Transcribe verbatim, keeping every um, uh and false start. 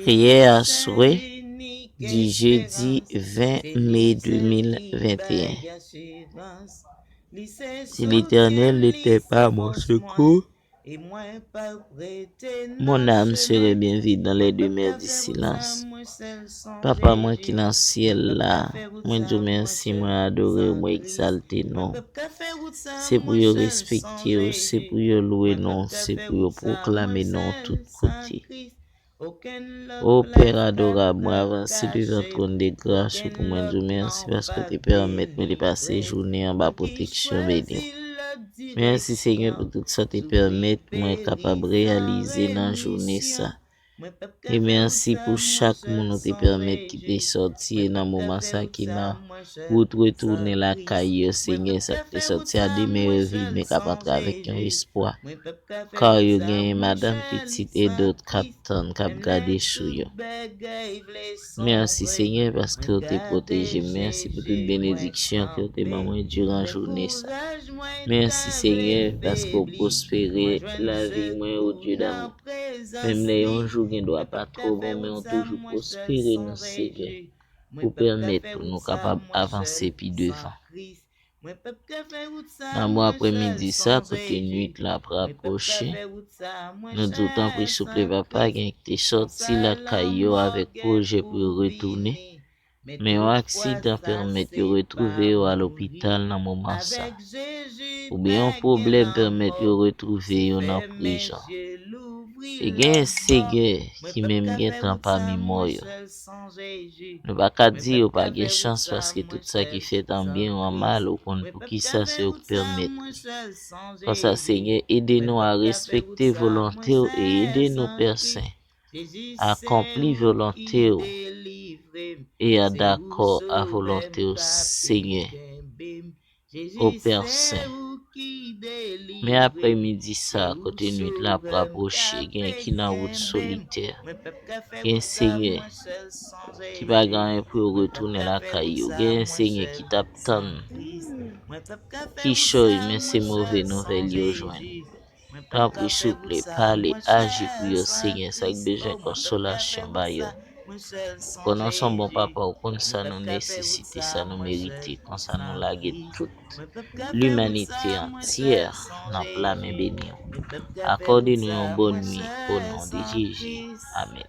Prière à souhait du jeudi vingt mai deux mille vingt et un. Si l'Éternel n'était pas mon secours, mon âme serait bien vide dans les demeures du silence. Papa mwen ki nan syèl la, mwen di w mèsi, mwen adore w, mwen egzalte non w. Se pou yo respekte w, se pou yo lwe non w, se pou yo pwoklame non w tout kote. O Pè adorab, mwen avanse devan twòn de gras ou pou mwen di w mèsi paske w te pèmèt mwen te pase jounen anba pwoteksyon beni w. Mèsi Senyè pou tout sa w te pèmèt mwen kapab reyalize nan jounen sa. E mèsi pou chak moun ou te pèmèt ki te sòti e nan moman sa ki nan wout retounen lakay yo, Senyè, sa ki te sòti a demen yo vini men k ap antre avèk yon espwa. Ka yo genyen madanm, pitit e dòt k ap tann, k ap gade sou yo. Mèsi Senyè paske w te pwoteje m. Mèsi pou tout benediksyon ke w te ban mwen diran jounen sa. Mèsi Senyè paske w pwospere lavi mwen, o Dye damou. Menm lè yon jou gen dwa pa twò bon, men w toujou pwospere nou, Senyè, pou pèmèt nou kapab avanse pi devan. Nan bon aprèmidi sa, kote nuit la ap rapwoche, nou di w tanpri souple Papa, gen ki te sòti lakay yo avèk pwojè pou yo retounen, men yon aksidan pèmèt yo retwouve yo a lopital nan moman sa. Oubyen yon pwoblèm pèmèt yo retwouve yo nan prizon. E gen Senyè ki menm gentan pami mò yo. Nou pa ka di yo pa gen chans paske tout sa ki fèt an byen ou an mal, ou konn poukisa se ou k pèmèt. Konsa, Senyè, ede nou a respekte volonte w e ede nou, Pè Sen, akonpli volonte w e a dakò a volonte w, Senyè. O Pè Sen. Men aprèmidi sa, kote nuit la ap rapwoche, gen ki nan wout solitè. Gen Senyè ki pa gen anyen pou yo retounen lakay yo. Gen Senyè ki t ap tann kichòy, men se move nouvèl yo jwenn. Tanpri, souple, pale, aji pou yo, Senyè, sa k bezwen konsolasyon, ba yo. Konnen w se yon bon papa, ou konn sa nou nesesite, sa nou merite, konsa nou lage tout limanite antyè nan pla men beni w. Akòde nou yon bòn nuit, o non de Jezi. Amèn.